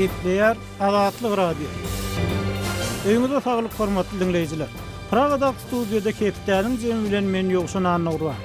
Gepleýär Azatlyk Radiosy. Öýüňize saglyk hormatly diňleýjiler. Pragadaky studiýada hepdäniň jemi bilen men Ýowşan Annagurban.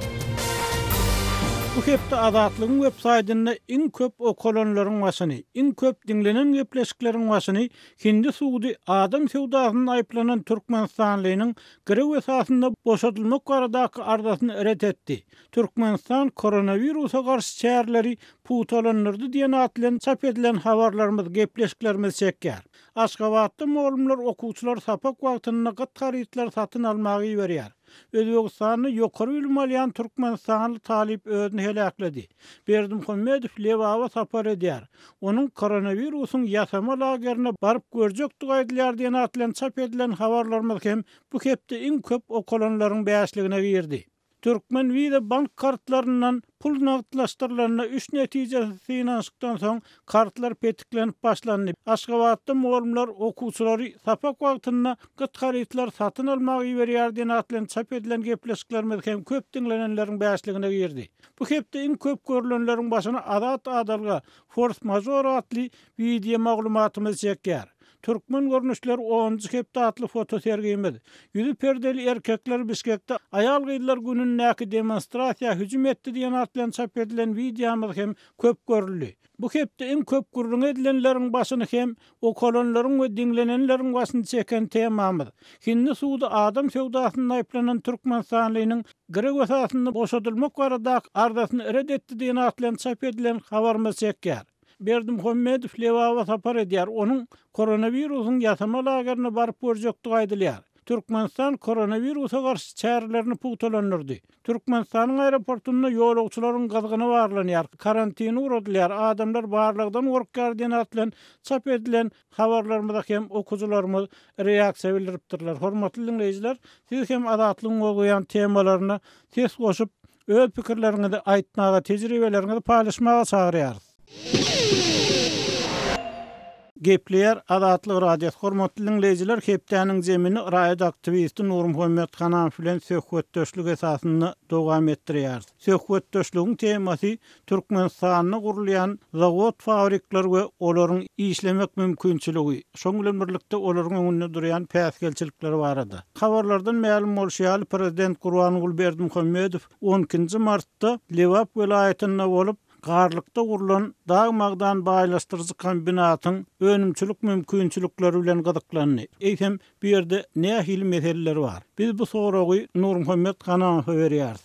Bu hepde Azatlygyň web saýtynda iň köp okalanlaryň başyny, iň köp diňlenen gepleşikleriň başyny hindi sudy adam söwdasynda aýyplanan türkmenistanlynyň girew esasynda boşadylmak baradaky arzasyny ret etdi. Türkmenistan koronawirusa garşy çäreleri pugtalandyrdy diýen at bilen çap edilen habarlarymyz, gepleşiklerimiz çekýär. Aşgabatda mugallymlar okuwçylary sapak wagtynda gyt harytlary satyn almaga iberýär. Özbegistanda ýokary bilim alýan türkmenistanly talyp özüni heläkledi. Berdimuhamedow Lebaba sapar edýär. Onuň koronawirusyň ýasama lagerine baryp görjekdigi aýdylýar diýen at bilen çap edilen habarlarymyz hem bu hepde iň köp okalanlaryň bäşligine girdi. Türkmen Visa bank kartlaryndan pul nagtlaşdyrylanda üç netijesiz synanyşykdan soň kartlar petiklenip başlandy. Aşgabatda mugallymlar okuwçylary sapak wagtynda gyt harytlary satyn almaga iberýär diýen at bilen çap edilen gepleşiklerimiz hem köp diňlenenleriň bäşligine girdi. Bu hepde iň köp görlenleriň başyny Azat adalga, Fors-mažor atly wideo maglumatymyz çekýär. Türkmen görnüşleri onunjy hepde atly fotosergimiz, Ýüzi perdeli erkekler Bişkekde aýal-gyzlar günündäki demonstrasiýa hüjüm etdi diýen at bilen çap edilen wideomyz hem köp görüldi. Bu hepde iň köp gürrüňi edilenleriň başyny hem okalanlaryň we diňlenenleriň başyny çeken temamyz, Hindi sudy adam söwdasynda aýyplanan türkmenistanlynyň girew esasynda boşadylmak baradaky arzasyny ret etdi diýen at bilen çap edilen habarymyz çekýär. Berdimuhamedow Lebaba sapar edýär, onuň koronawirusyň ýasama lagerine baryp görjekdigi aýdylýar. Türkmenistan koronawirusa garşy çärelerini pugtalandyrdy. Türkmenistanyň aeroportunda ýolagçylaryň gyzgyny barlanýar, karantine ugradylýar, adamlar barlagdan gorkýar diýen at bilen çap edilen habarlarymyza hem okyjylarymyz reaksiýa bildiripdirler. Hormatly diňleýjiler, siz hem Azatlygyň gozgaýan temalaryna ses goşup, Öz pikirleriňizi aýtmaga, tejribeleriňizi paýlaşmaga çagyrýarys. Gepleýär Azatlyk Radiosy Hormatly diňleýjiler hepdäniň zemini raýat aktiwisti Nurmuhammet Hanamow bilen söhbetdeşlik esasynda dowam etdirýäris. Söhbetdeşligiň temasy Türkmenistanda gurulýan zawod-fabrikler we olaryň işlemek mümkinçiligi, şoň bilen birlikde olaryň öňünde durýan päsgelçilikler barada. Habarlardan mälim bolşy ýaly, prezident Gurbanguly Berdimuhamedow on ikinji martda Lebap welaýatynda bolup, Garlykda gurlan dag-magdan baýlaşdyryjy kombinatyň önümçilik mümkinçilikleri bilen gyzyklandy. Eýsem, bu ýerde nähili meseleler bar? Biz bu soragy Nurmuhammet Ganamowa berýäris.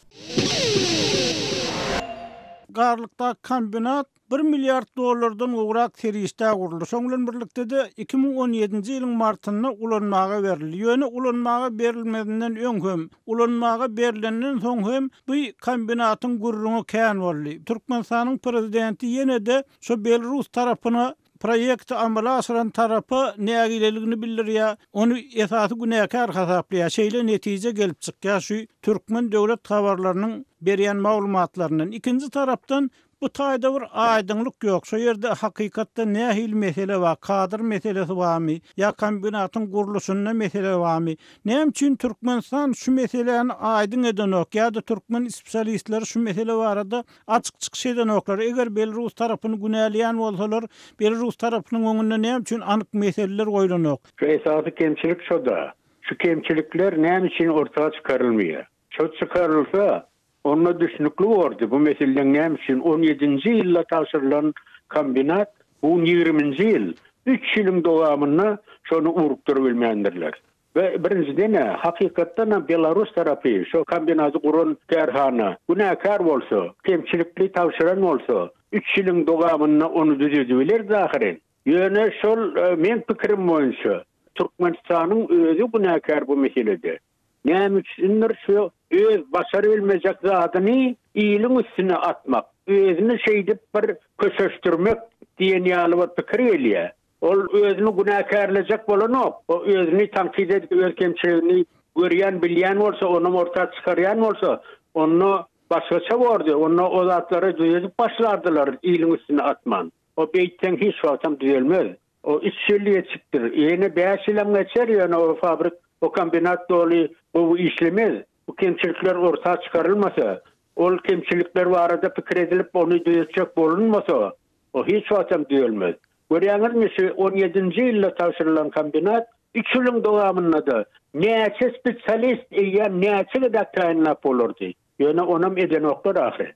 Garlykdaky kombinat bir milliard dollardan gowrak serişdä guruldy. Şonuň bilen birlikde-de, 2017-nji ýylyň martynda ulanmaga berildi. Ýöne ulanmaga berilmezinden öň hem, ulanmaga berlenden soň hem bu kombinatyň gürrüňi kän boldy. Türkmenistanyň prezidenti ýene-de şo belarus tarapyna proýekti amala aşyran tarapa nägileligini bildirýär, ony esasy günäkär hasaplaýar. Şeýle netije gelip çykýar şu türkmen döwlet habarlarynyň berýän maglumatlaryndan. Ikinji tarapdan, bu taýda bir aýdyňlyk ýok. Şo ýerde hakykatda nähili mesele bar, kadr meselesi barmy ýa kombinatyň gurluşynda mesele barmy? Näme üçin Türkmenistan şu meseläni aýdyň edenok ýa-da türkmen spesialistleri şu mesele barada Açyk çykyş edenoklar. Eger belarus tarapyny günäleýän bolsalar, belarus tarapynyň öňünde näme üçin anyk meseleler goýlanok? Şu esasy kemçilik şoda. Şu kemçilikler näme üçin orta çykarylmaýar? Şo çykarylsa, onda düşnükli bordy bu meseleň näme üçin on ýedinji ýylda tabşyrylan kombinat bu gün ýigriminji ýyl, üç ýylyň dowamynda şony ugrukdyrybilmändirler. We birinjiden-ä, hakykatdanam belarus tarapy şo kombinaty guran kärhana günäkär bolsa, kemçilikli tabşyran bolsa, üç ýylyň dowamynda ony düzedibilerdi ahyryn. Ýöne şol meň pikirim boýunça Türkmenistanyň özi günäkär bu meselede. Näme üçindir şu öz başarybilmejek zadyny iliň üstüne atmak, özüni şeýdip bir köşeşdirmek diýen ýaly bir pikir gelýär. Ol özüni günäkärlejek bolanok. O özüni tankyt edip, öz kemçiligini görýän, bilýän bolsa, onam orta çykarýan bolsa, onda başgaça bordy. Onda o zatlary düzedip başlardylar, iliň üstüne atman. O beýtseň hiç wagtam düzelmez. O üç ýyl geçipdir. Ýene bäş ýylam geçer, ýöne o fabrik, o kombinat doly gowy işlemez. Bu kemçilikler orta çykarylmasa, ol kemçilikler barada pikir edilip, ony düzetjek bolunmasa, o hiç wagtam düzelmez. Görýäňizmi şu on ýedinji ýylda tabşyrylan kombinat üç ýylyň dowamynda-da näçe spesialist eýýäm näçe gezek taýynlap bolardy. Ýöne onam edenoklar ahyry.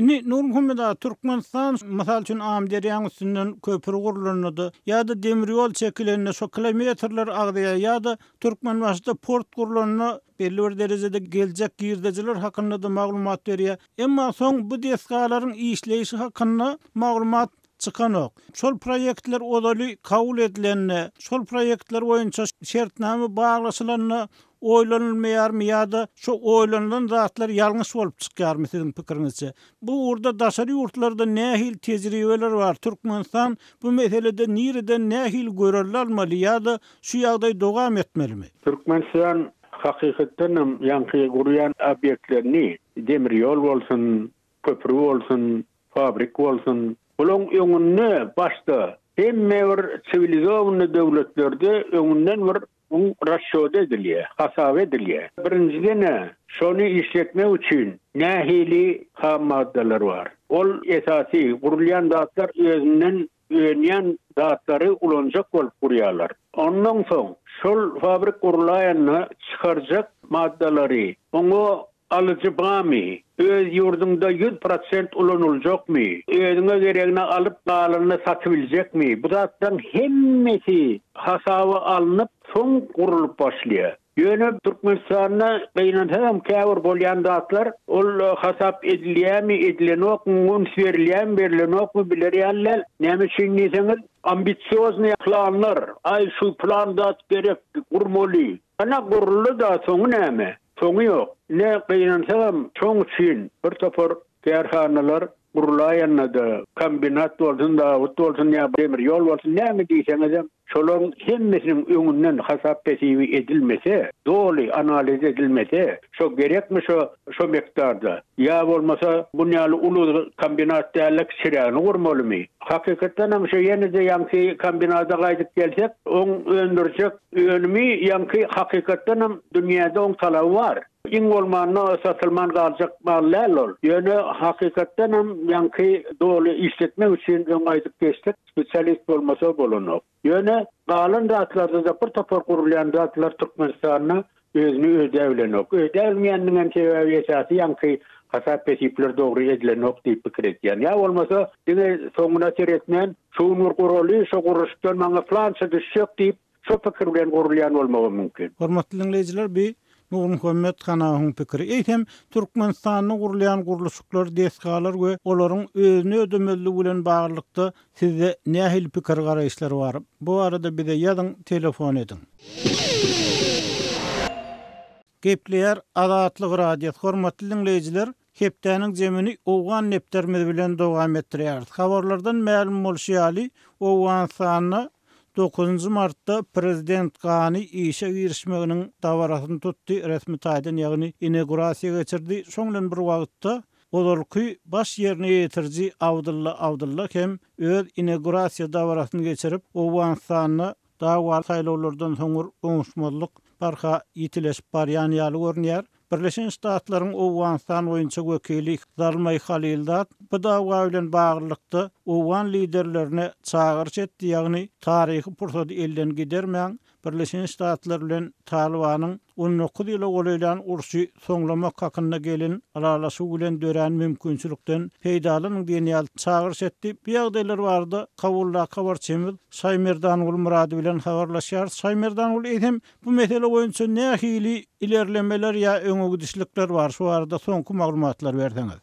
Indi Nurmuhammet aga, Türkmenistan, mysal üçin, Amyderýaň üstünden köpri gurlanda-da, ýa-da demir ýol çekilende şo kilometrler agzaýar, ýa-da Türkmenbaşyda port gurlanda belli bir derejede geljek girdejiler hakynda-da maglumat berýär. Emma soň bu desgalaryň işleýşi hakynda maglumat çykanok. Şol proýektler ozaly kabul edilende, şol proýektler boýunça şertnama baglaşylanda oýlanylmaýarmy ýa-da şo oýlanylan zatlar ýalňyş bolup çykýarmy siziň pikiriňizçe? Bu ugurda daşary ýurtlarda nähili tejribeler bar? Türkmenistan bu meselede nireden nähili görelde almaly ýa-da şu ýagdaý dowam etmelimi? Türkmenistan hakykatdan hem ýaňky gurýan obýektlerini demir ýol bolsun, köpri bolsun, fabrik bolsun, bulaň öňünde başda hemme bir siwilizowanyý döwletlerde öňünden bir Muň rasçody edilýär, hasaby edilýär. Birinjiden-ä, şony işletmek üçin nähili ham maddalar bar? Ol esasy, gurulýan zatlar özünden önýän zatlary ulanjak bolup gurýarlar. Ondan soň, şol fabrik gurlaýanda çykarjak maddalary, oňa Alyjy bamy? Öz ýurduňda 100% ulanyljakmy? Özüňe geregini alyp, galanyny satybiljekmi? Bu zatlaryň hemmesi hasaba alnyp, soň gurlup başlaýar. Ýöne Türkmenistanda gynansagam käbir bolýan zatlar ol hasap edilýärmi, edilenokmy, muňa üns berilýärmi, berilenokmy biler ýaly däl. Näme üçin diýseňiz, ambisioznyý planlar, aý şu plan zat gerek, gurmaly. Ana guruldy-da, soňy näme? Soňy ýok. Ine, gynansagam, şoň üçin bir topar kärhanalar gurlaýanda-da, kombinat bolsun, zawod bolsun ýa demir ýol bolsun, näme diýseňizem, şolaryň hemmesiniň öňünden hasap-hesibi edilmese, doly analiz edilmese, şo gerekmi şo, şo mekdarda, ýa bolmasa bun ýaly uly kombinat däl-de kiçirägini gurmalymy? Hakykatdanam şo ýene-de ýaňky kombinata gaýdyp gelsek, oň öndürjek Önümi ýaňky hakykatdanam dünýäde oň talaby bar. Iň bolmanda satylman galjak mal däl ol. Ýöne hakykatdanam ýaňky doly işletmek üçin öň aýdyp geçdik, spesialist bolmasa bolanok. Ýöne galan zatlarda-da bir topar gurulýan zatlar Türkmenistanda özüni ödäbilenok. Ödäbilmeýäniniňem sebäbi esasy ýaňky hasap-hesipler dogry edilenok diýip pikir edýän. Ýa bolmasa diňe soňuna seretmän Şu gün bir guraly, şo gurluşykdan maňa pylança düşjek diýip, şo pikir bilen gurulýan bolmagam mümkin. Hormatly diňleýjiler, bi Nurmuhammet Hanawyň pikiri. Eýsem, Türkmenistanda gurulýan gurluşyklar, desgalar we olaryň özüni ödemezligi bilen baglylykda sizde nähili pikir-garaýyşlar bar? Bu barada bize ýazyň, telefon ediň. Gepleýär Azatlyk Radiosy, hormatly diňleýjiler, Hepdäniň jemini owgan depderimiz bilen dowam etdirýäris. Habarlardan mälim bolşy ýaly, Owganystanda dokuzynjy martda prezident Gani işe girişmeginiň dabarasyny tutdy, resmi taýdan, ýagny inagurasiýa geçirdi. Şoň bilen bir wagtda, ozalky baş ýerine ýetiriji Abdylla Abdylla hem öz inagurasiýa dabarasyny geçirip, Owganystanda dawaly saýlawlardan soň bir oňuşmazlyk barha ýitileşip barýan ýaly görünýär. Birleşen Ştatlaryň Owganystan boýunça wekili Zalmaý Halilzad bu dawa bilen baglylykda owgan liderlerine çagyryş etdi, ýagny taryhy pursady elden gidermäň, Birleşen Ştatlar bilen Talybanyň 19 ýyla golaýlan urşy soňlamak hakynda gelen ylalaşyk bilen dörän mümkinçilikden peýdalanyň diýen ýaly çagyryş etdi. Bu ýagdaýlar barada Kabuldaky habarçymyz Şaýmerdanguly Myrady bilen habarlaşýarys. Şaýmerdanguly, eýsem, Bu mesele boýunça nähili ilerlemeler ýa öňe gidişlikler bar, şu barada soňky maglumatlary berseňiz.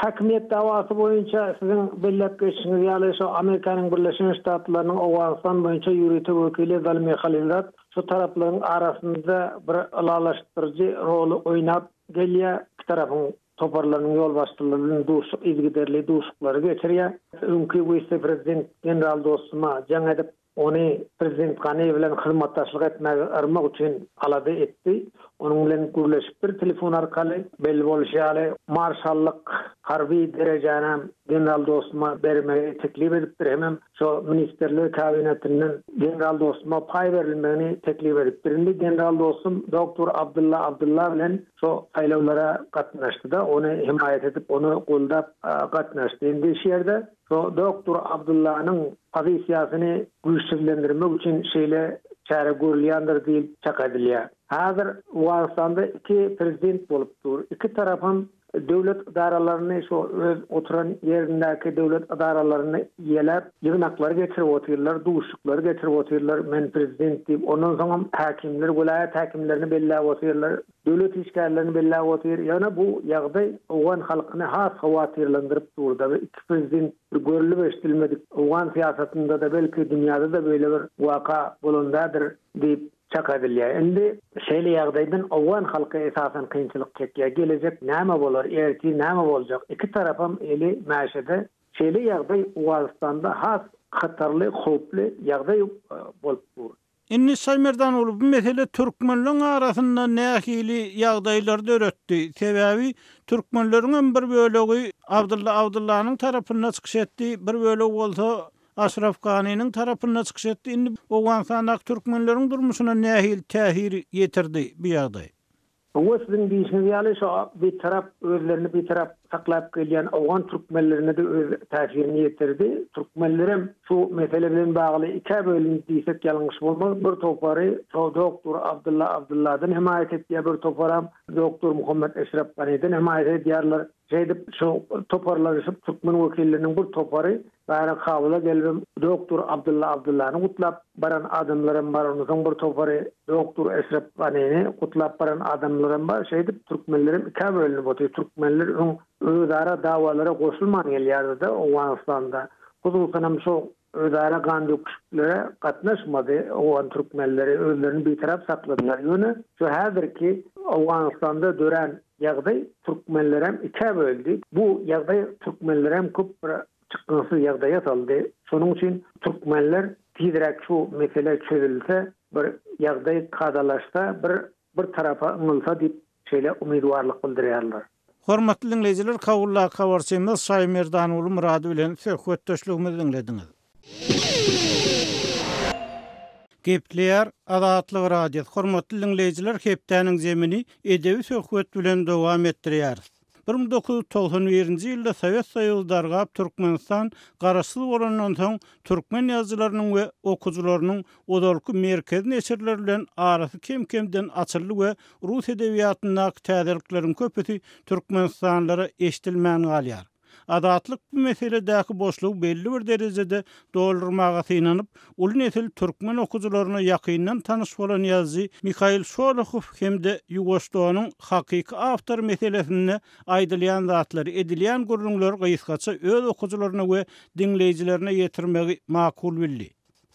Häkimiýet dawasy boýunça siziň belläp geçişiňiz ýaly, şo Amerikanyň Birleşen Ştatlarynyň Owganystan boýunça ýörite wekili Zalmi Halilzad şu taraplaryň arasynda bir ylalaşdyryjy roly oýnap gelýär, iki tarapyň toparlarynyň ýolbaşçylary bilen duşuşyk yzygiderli duşuşyklary geçirýär. Öňki wise-prezident general Dostuma jaň edip, Ony prezident Ganiýew bilen hyzmatdaşlyk etmäge yrmak üçin alada etdi. Onuň bilen gürleşipdir telefon arkaly. Belli bolşy ýaly, marşallyk harby derejänem general Dostuma bermegi teklip edipdir hemem şo Ministrler Kabinetinden general Dostuma paý berilmegini teklip edipdir. Indi general Dostum doktor Abdylla Abdylla bilen şo saýlawlara gatnaşdy-da, ony hemaýat edip, ony goldap gatnaşdy. Indi şu ýerde şo doktor Abdyllanyň pozisiýasyny güýçsüzlendirmek üçin şeýle çäre görülýändir diýlip çak edilýär. Häzir Owganystanda iki prezident bolup dur. Iki tarapam döwlet edaralaryny şo öz oturan ýerindäki döwlet edaralaryny ýeläp, ýygnaklary geçirip otyrlar, duşuşyklary geçirip otyrlar, men prezident diýip. Ondan soňam häkimler, welaýat häkimlerini belläp otyrlar, döwlet işgärlerini belläp otyr. Ýöne bu ýagdaý owgan halkyny has howatyrlandyryp dur-da. Iki prezident bir görlüp-eşidilmedik owgan syýasatynda-da, belki dünýäde-de beýle bir waka bolan däldir diýip, Çak edilýär. Indi şeýle ýagdaýdan owgan halky esasan kynçylyk çekýär. Gelejek näme bolar, ertir näme boljak? Iki tarapam eli mäşede. Şeýle ýagdaý Owganystanda has hatarly, howply ýagdaý bolup dur. Indi Şaýmerdan ogly bu mesele türkmenleň arasynda nähili ýagdaýlary döretdi? Sebäbi türkmenleriňem bir bölegi Abdylla Abdyllanyň tarapynda çykyş etdi, bir bölegi bolsa Aşraf Ganiniň tarapynda çykyş etdi. Indi Owganystandaky türkmenleriň durmuşyna nähili täsir ýetirdi bu ýagdaý? Hawa, siziň diýşiňiz ýaly, şo bitarap, özlerini bitarap saklap gelýän owgan türkmenlerine-de öz täsirini ýetirdi. Türkmenlerem şu mesele bilen bagly ikä bölündi diýsek ýalňyş bolmaz. Bir topary şo doktor Abdylla Abdylladan hemaýat etýär, bir toparam doktor Muhammet Eşrep Ganiden hemaýat edýärler. Şeýdip, şu toparlanyşyp, türkmen wekilleriniň bir topary bäri Kabula gelibem doktor Abdylla Abdyllany gutlap baran adamlaram bar, ondan soň bir topary doktor Eşrep Ganini gutlap baran adamlaram bar. Şeýdip, türkmenlerem ikä bölünip otyr. Türkmenler öň özara dawalara goşulman gelýärdi-de Owganystanda. Hususanam şu özara gan döküşiklere gatnaşmady owgan türkmenleri, özlerini bitarap sakladylar. Ýöne şu häzirki Owganystanda dörän Ýagdaý türkmenlerem ikä böldi. Bu ýagdaý türkmenlerem köp bir çykgynsyz ýagdaýa saldy. Şonuň üçin türkmenler tizräk şu mesele çözülse, bir ýagdaý kadalaşsa, bir bir tarapa yňylsa diýip şeýle umydwarlyk bildirýärler. Hormatly diňleýjiler Kabuldaky habarçymyz Şaýmerdanguly Myrady bilen söhbetdeşligimizi diňlediňiz. Gepleýär Azatlyk Radiosy, Hormatly diňleýjiler hepdäniň zemini edebi söhbet bilen dowam etdirýäris. 1991-nji ýylda Sowet Soýuzy dargap Türkmenistan garaşsyz bolandan soň türkmen ýazyjylarynyň we okyjylarynyň ozalky merkezi neşirler bilen arasy kem-kemden açyldy we rus edebiýatyndaky täzelikleriň köpüsi türkmenistanlylara eşidilmän galýar. Azatlyk bu meseledäki boşlugy belli bir derejede doldurmaga synanyp, uly nesil türkmen okyjylaryna ýakyndan tanyş bolan ýazyjy Mihail Şolohow hem-de Ýuwaş donuň hakyky awtory meselesinde aýdylýan zatlary, edilýän gürrüňleri gysgaça öz okyjylaryna we diňleýjilerine ýetirmegi makul bildi.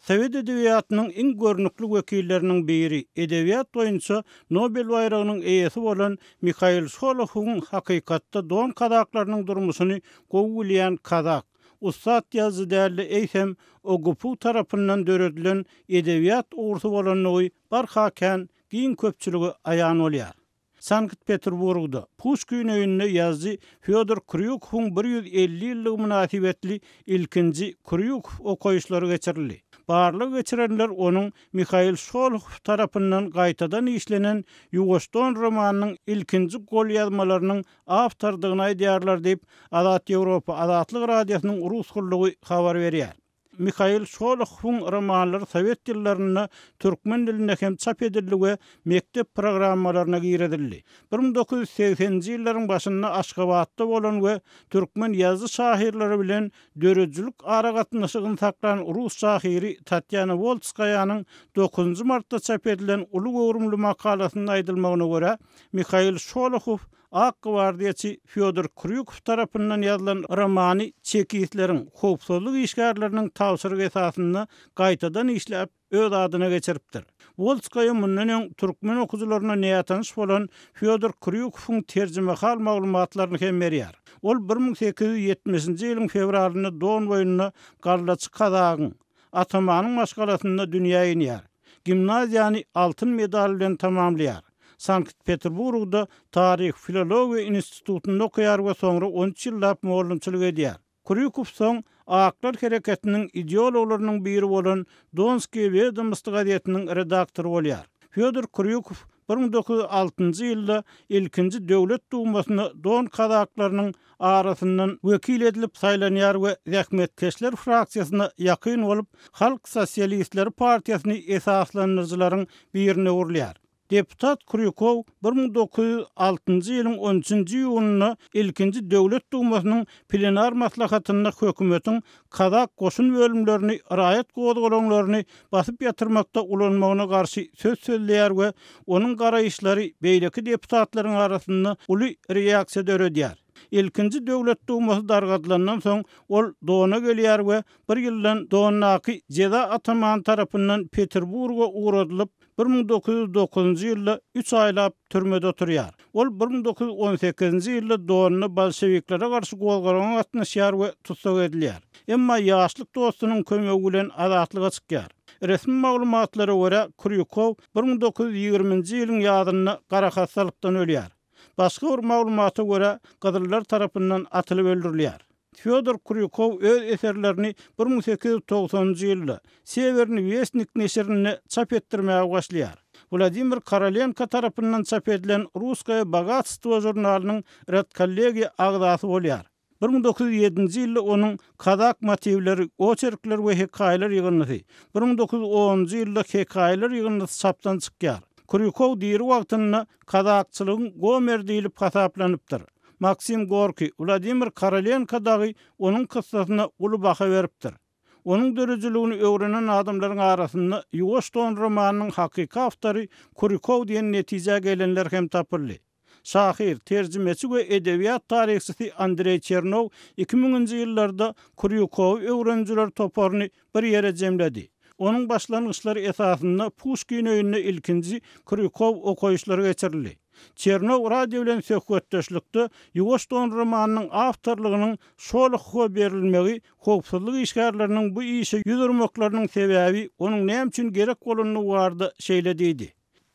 Sowet edebiýatynyň iň görnükli wekilleriniň biri, edebiýat boýunça Nobel baýragynyň eýesi bolan Mihail Şolohowyň hakykatda don kazaklarynyň durmuşyny gowy bilýän kazak, ussat ýazyjy däl-de, eýsem, OGPU tarapyndan döredilen edebiýat ogrusy bolandygy barha kän giň köpçülige aýan bolýar. Sankt-Peterburgda, Puşkin öýünde ýazyjy Fýodor Krýukowyň 150 ýyllygy mynasybetli ilkinji Krýukow okaýyşlary geçirildi. Barlag geçirenler onuň Mihail Şolohow tarapyndan gaýtadan işlenen Ýuwaş Don romanynyň ilkinji golýazmalarynyň awtorydygyny aýdýarlar diýip, Azat Ýewropa Azatlyk Radiosynyň rus gullugy habar berýär. Mihail Şolohowyň romanlary sowet ýyllarynda türkmen dilinde hem çap edildi we mekdep programmalaryna girizildi. 1980-nji ýyllaryň başynda Aşgabatda bolan we türkmen ýazyjy-şahyrlary bilen döredijilik aragatnaşygyny saklan rus şahyry Tatýana Woltskaýanyň dokuzynjy martda çap edilen uly göwrümli makalasynda aýdylmagyna görä, Mihail Şolohow Ak gwardiýaçy Fýodor Krýukow tarapyndan ýazylan romany çekistleriň, howpsuzlyk işgärleriniň tabşyrygy esasynda gaýtadan işläp, öz adyna geçiripdir. Wolskaýa mundan öň türkmen okyjylaryna nätanyş bolan Fýodor Krýukowyň terjimehal maglumatlaryny hem berýär. Ol 1870-nji ýylyň fewralynda Don boýunda gallaçy kazagyň, atamanyň maşgalasynda dünýä inýär. Gimnaziýany altyn medal bilen tamamlaýar. Sankt-Peterburgda Taryh, filologiýa institutynda okaýar we soňra 13 ýyllap mugallymçylyk edýär. Krýukow soň Aklar hereketiniň ideologlarynyň biri bolan Donskiýe wedomosti gazetiniň redaktory bolýar. Fýodor Krýukow 1906-njy ýylda ilkinji Döwlet dumasyna don kazaklarynyň arasyndan wekil edilip saýlanýar we zähmetkeşler fraksiýasyna ýakyn bolup, Halk sosialistleri partiýasyny esaslandyryjylaryň birine öwrülýär. Deputat Krýukow 1906-njy ýylyň on üçünji iýunynda ilkinji Döwlet Dumasynyň plenar maslahatynda hökümetiň kazak goşun bölümlerini raýat gozgalaňlaryny basyp ýatyrmakda ulanmagyna garşy söz sözleýär we onuň garaýyşlary beýleki deputatlaryň arasynda uly reaksiýa döredýär. Ilkinji Döwlet Dumasy dargadylandan soň ol Dona gelýär we bir ýyldan Dondaky jeza atamany tarapyndan Peterburga ugradylyp, 1909-njy ýylda üç aýlap türmede oturýar. Ol 1918-nji ýylda Donda bolşewiklere garşy gozgalaňa gatnaşýar we tussag edilýär. Emma ýaşlyk dostunyň kömegi bilen azatlyga çykýar. Resmi maglumatlara görä, Krýukow 1920-nji ýylyň ýazynda garahassalykdan ölýär. Başga bir maglumata görä, gyzyllar tarapyndan atylyp öldürilýär. Fýodor Krýukow öz eserlerini 1890-njy ýylda Sewernyý westnik neşirinde çap etdirmäge başlaýar. Wladimir Korolenko tarapyndan çap edilen Russkoýe bogatstwo žurnalynyň redkollegiýa agzasy bolýar. 1907-nji ýylda onuň Kazak motiwleri, oçerkler we hekaýalar ýygyndysy, 1910-njy ýylda Hekaýalar ýygyndysy çapdan çykýar. Krýukow diri wagtynda kazakçylygyň Gomeri diýlip hasaplanypdyr. Maksim Gorkiý, Wladimir Korolenko dagy onuň kyssasyna uly baha beripdir. Onuň döredijiligini öwrenen adamlaryň arasynda Ýuwaş don romanynyň hakyky awtory Kurikow diýen netijä gelenler hem tapyldy. Şahyr, terjimeçi we edebiýat taryhçysy Andreý Çernow iki müňünji ýyllarda Kurýukowy öwrenijiler toparyny bir ýere jemledi. Onuň başlangyçlary esasynda Puşkin öýünde ilkinji Krýukow okaýyşlary geçirildi. Çernow radio bilen söhbetdeşlikde Ýuwaş don romanynyň awtorlygynyň Şolohowa berilmegi howpsuzlyk işgärleriniň bu işe ýüz urmaklarynyň sebäbi onuň näme üçin gerek bolandygy barada şeýle diýdi.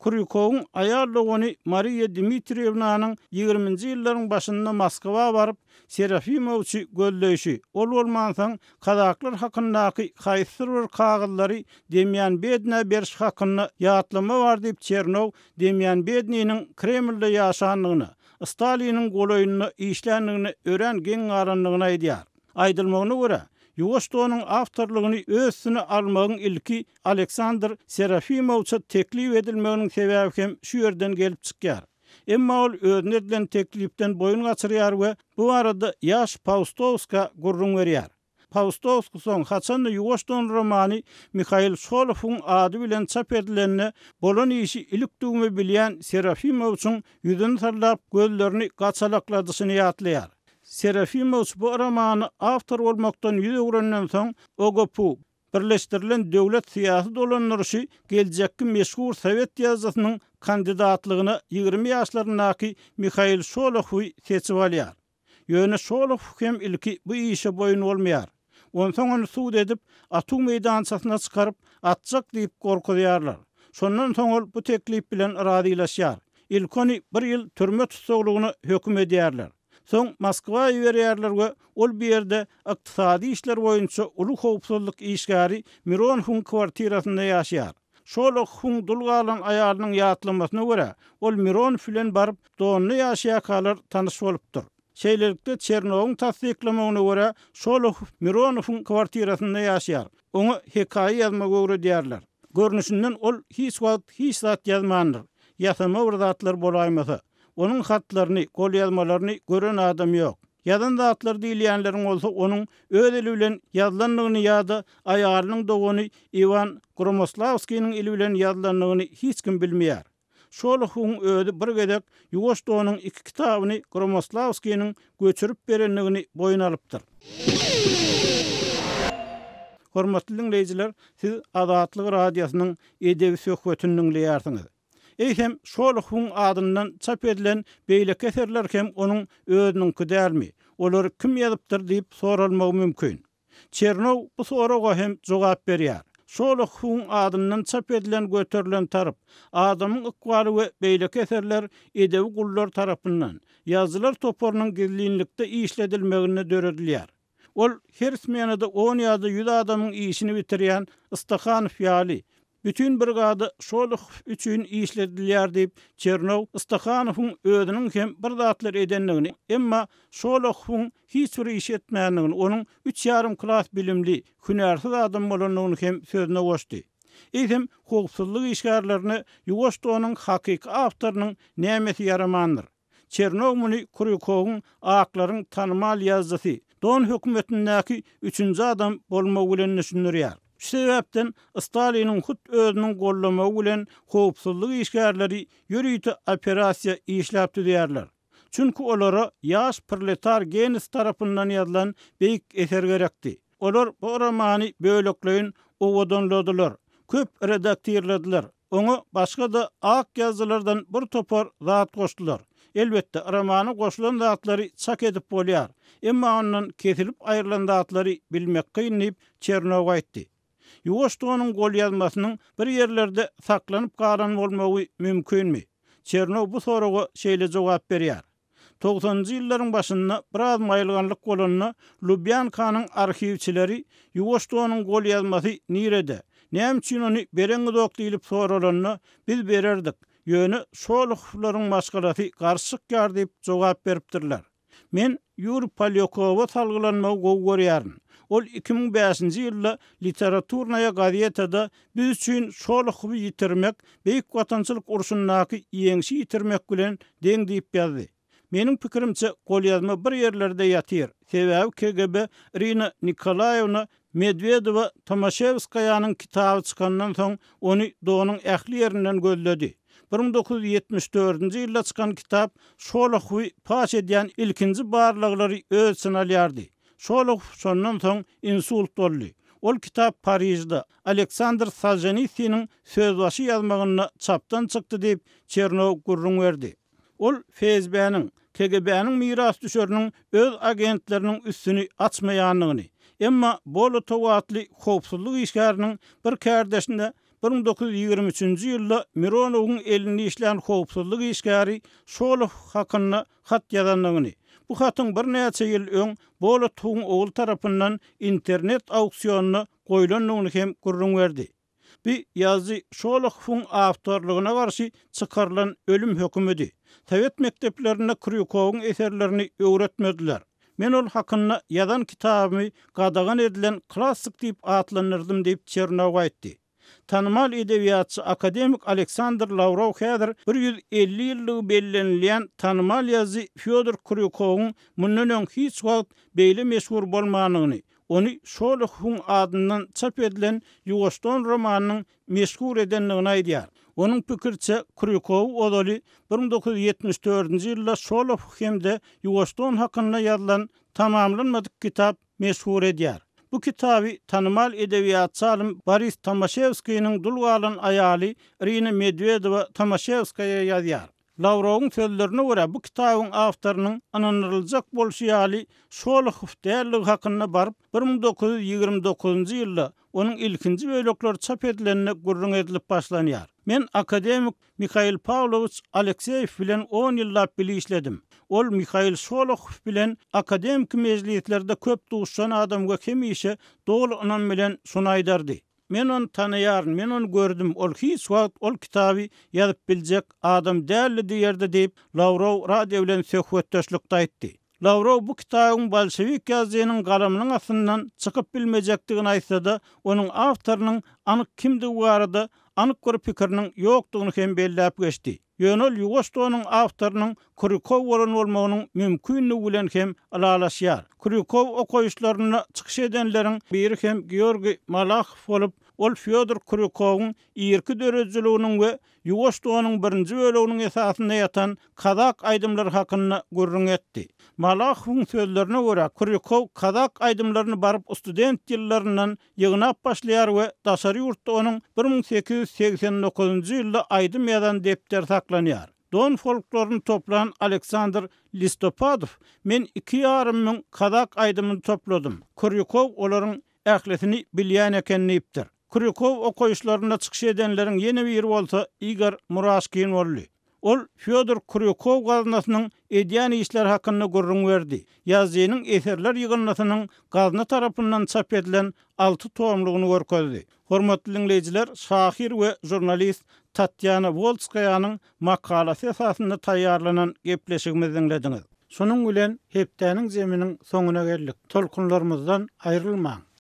Krýukowyň aýal dogany Mariýa Dmitriýewnanyň ýigriminji ýyllaryň başynda Moskwa baryp, Serafimowiçi gözleýşi, ol bolmansoň, kazaklar hakyndaky haýsydyr bir kagyzlary Demýan Bednä berşi hakynda ýatlama bar diýip Çernow Demýan Bedniniň Kremlde ýaşandygyna, Staliniň golaýynda işländigine örän geň galandygyny aýdýar. Aýdylmagyna görä, Ýuwaş donuň awtorlygyny öz üstüne almagyň ilki Aleksandr Serafimowiçe teklip edilmeginiň sebäbi hem şu ýerden gelip çykýar. Emma ol özüne edilen teklipden boýun gaçyrýar we bu barada ýaş Paustowskä gürrüň berýär. Paustowskiý soň haçan-da Ýuwaş don romany Mihail Şolohowyň ady bilen çap edilende bolan işi ilik-düwme bilýän Serafimowiçiň ýüzüni sallap gözlerini gaçalakladyşyny ýatlaýar. Serafimowiç bu romany awtor bolmakdan ýüz öwrenden soň OGPU, Birleşdirilen döwlet syýasy dolandyryşy geljekki meşhur sowet ýazyjysynyň kandidatlygyna 20 ýaşlaryndaky Mihail Şolohowy seçip alýar. Ýöne Şolohow hem ilki bu işe boýun bolmaýar. Onsoň ony sud edip, atuw meýdançasyna çykaryp, atjak diýip gorkuzýarlar. Şondan soň ol bu teklip bilen razylaşýar. Ilki ony bir ýyl türme tussaglygyna höküm edýärler. Soň Moskwa iberýärler we ol bu ýerde ykdysady işler boýunça uly howpsuzlyk işgäri Mironowyň kwartirasynda ýaşaýar. Şolohowyň dul galan aýalynyň ýatlamasyna görä, ol Mironow bilen baryp, Donda ýaşaýarkalar tanyş bolupdyr. Şeýlelikde, Çernowyň tassyklamagyna görä, Şolohow Mironowyň kwartirasynda ýaşaýar. Oňa hekaýa ýazmagy öwredýärler. Görnüşinden ol hiç wagt hiç zat ýazmandyr. Ýasama bir zatlar bolaýmasa. Onuň hatlaryny, golýazmalaryny gören adam ýok. Ýazan zatlary diýilýänleriň bolsa onuň öz eli bilen ýazylandygyny ýa-da aýalynyň dogany Iwan Gromoslawskiniň eli bilen ýazylandygyny hiç kim bilmeýär. Şolohowyň özi bir gezek Ýuwaş Donuň iki kitabyny Gromoslawskiniň göçürip berendigini boýun alypdyr. Hormatly diňleýjiler, siz Azatlyk Radiosynyň edebi söhbetini diňleýärsiňiz. Eýsem, Şolohowyň adyndan çap edilen beýleki eserler hem onuň özüniňki dälmi? Olary kim ýazypdyr diýip soralmagy mümkin. Çernow bu soraga hem jogap berýär. Şolohowyň adyndan çap edilen Göterilen taryp, Adamyň ykbaly we beýleki eserler edebi gullar tarapyndan, ýazyjylar toparynyň gizlinlikde işledilmeginde döredilýär. Ol her smenada on ýa-da ýüz adamyň işini bitirýän Stahanow ýaly, bütin brigada Şolohow üçin işledilýär diýip, Çernow Stahanowyň özüniň hem bir zatlar edendigini, emma Şolohowyň hiç bir iş etmändigini, onuň üç ýarym klas bilimli, hünärsiz adam bolandygyny hem sözüne goşdy. Eýsem, howpsuzlyk işgärlerine Ýuwaş donuň hakyky awtorynyň nämesi ýaramandyr? Çernow muny Krýukowyň aklaryň tanymal ýazyjysy, Don hökümetindäki üçünji adam bolmagy bilen düşündirýär. Şu sebäpden Staliniň hut özüniň goldamagy bilen howpsuzlyk işgärleri ýörite operasiýa işläp düzýärler. Çünki olara ýaş proletar genis tarapyndan ýazylan beýik eser gerekdi. Olar bu romany bölekleýin owadanladylar, köp redaktirlediler, oňa başga-da ak ýazyjylardan bir topar zat goşdular. Elbetde, romana goşulan zatlary çak edip bolýar, emma ondan kesilip aýrylan zatlary bilmek kyn diýip, Çernow aýtdy. Ýuwaş donuň golýazmasynyň bir ýerlerde saklanyp galan bolmagy mümkinmi? Çernow bu soraga şeýle jogap berýär. Togsanynjy ýyllaryň başynda biraz maýylganlyk bolanda Lubýankanyň arhiwçileri Ýuwaş donuň golýazmasy nirede? Näme üçin ony bereňizok diýlip soralanda, biz bererdik, ýöne Şolohowlaryň maşgalasy garşy çykýar diýip jogap beripdirler. Men Ýuri Polýakowa salgylanmagy gowy görýärin. Ol 2005-nji ýylda Literaturnaýa gazetada Biz üçin Şolohowy ýitirmek Beýik Watançylyk urşundaky ýeňşi ýitirmek bilen deň diýip ýazdy. Meniň pikirimçe, golýazma bir ýerlerde ýatyr, sebäbi KGB Irina Nikolaýewna Medwedewa Tomaşewskaýanyň kitaby çykandan soň ony Donuň ähli ýerinden gözledi. 1974-nji ýylda çykan kitap Şolohowy paş edýän ilkinji barlaglary öz içine alýardy. Şolohow şondan soň insult boldy. Ol kitap Parižde, Aleksandr Solženisiniň sözbaşy ýazmagynda çapdan çykdy diýip, Çernow gürrüň berdi. Ol FSB-niň, KGB-niň mirasdüşeriniň öz agentleriniň üstüni açmaýandygyny, emma Bolotow atly howpsuzlyk işgäriniň bir kärdeşine 1923-nji ýylda Mironowyň elinde işlän howpsuzlyk işgäri Şolohow hakynda hat ýazandygyny, bu hatyň birnäçe ýyl öň Bolotowyň ogly tarapyndan internet auksionynda goýlandygyny hem gürrüň berdi. Bu ýazyjy Şolohowyň awtorlygyna garşy çykarylan ölüm hökümidi. Sowet mekdeplerinde Krýukowyň eserlerini öwretmediler. Men ol hakynda ýazan kitabymy gadagan edilen klassyk diýip atlandyrdym diýip, Çernow aýtdy. Tanymal edebiýatçy, akademik Aleksandr Lawrow häzir 150 ýyllygy bellenilýän tanymal ýazyjy Fýodor Krýukowyň mundan öň hiç wagt beýle meşhur bolmandygyny, Ony Şolohowyň adyndan çap edilen Ýuwaş don romanynyň meşhur edendigini aýdýar. Onuň pikiriçe, Krýukowy ozaly 1974-nji ýylda Şolohow hem-de Ýuwaş don hakynda ýazylan tamamlanmadyk kitap meşhur edýär. Bu kitaby tanymal edebiýatçy alym Boris Tomaşewskiniň dul galan aýaly Irina Medwedewa Tomaşewskaýa ýazýar. Lawrowyň sözlerine görä, bu kitabyň awtorynyň ynanyryljak bolşy ýaly Şolohow däldigi hakynda baryp, 1929-njy ýylda onuň ilkinji bölekleri çap edilende gürrüň edilip başlanýar. Men akademik Mihail Pawlowiç Alekseýew bilen on ýyllap bile işledim. Ol Mihail Şolohow bilen akademiki mejlislerde köp duşan adam we hemişe doly ynam bilen şuny aýdardy, Men ony tanaýaryn, men ony gördüm, ol hiç wagt ol kitaby ýazyp biljek adam däldi diýerdi diýip, Lawrow radio bilen söhbetdeşlikde aýtdy. Lawrow bu kitabyň bolşewik ýazyjynyň galamynyň astyndan çykyp bilmejekdigini aýtsa-da, onuň awtorynyň anyk kimdigi barada anyk bir pikiriniň ýokdugyny hem belläp geçdi. Ýöne ol Ýuwaş donuň awtorynyň Krýukow bolan bolmagynyň mümkindigi bilen hem ylalaşýar. Krýukow okaýyşlarynda çykyş edenleriň biri hem Georgiý Malahow bolup, ol Fýodor Krýukowyň irki döredijiliginiň we Ýuwaş donuň birinji böleginiň esasynda ýatan kazak aýdymlary hakynda gürrüň etdi. Malahowyň sözlerine görä, Krýukow kazak aýdymlaryny baryp student ýyllaryndan ýygnap başlaýar we daşary ýurtda onuň 1889-njy ýylda aýdym ýazan depderi saklanýar. Don folkloryny toplan Aleksandr Listopadow Men iki ýarym müň kazak aýdymyny topladym. Krýukow olaryň ählisini bilýän eken diýipdir. Krýukow okaýyşlarynda çykyş edenleriň ýene biri bolsa Igor Muraşkin boldy. Ol Fýodor Krýukow gaznasynyň edýän işleri hakynda gürrüň berdi. Ýazyjynyň eserler ýygyndysynyň gazna tarapyndan çap edilen alty tomlugyny görkezdi. Hormatly diňleýjiler, şahyr we žurnalist Tatýana Wolskaýanyň makalasy esasynda taýýarlanan gepleşigimizi diňlediňiz. Şunuň bilen hepdäniň zeminiň soňuna geldik. Tolkunlarymyzdan aýrylmaň!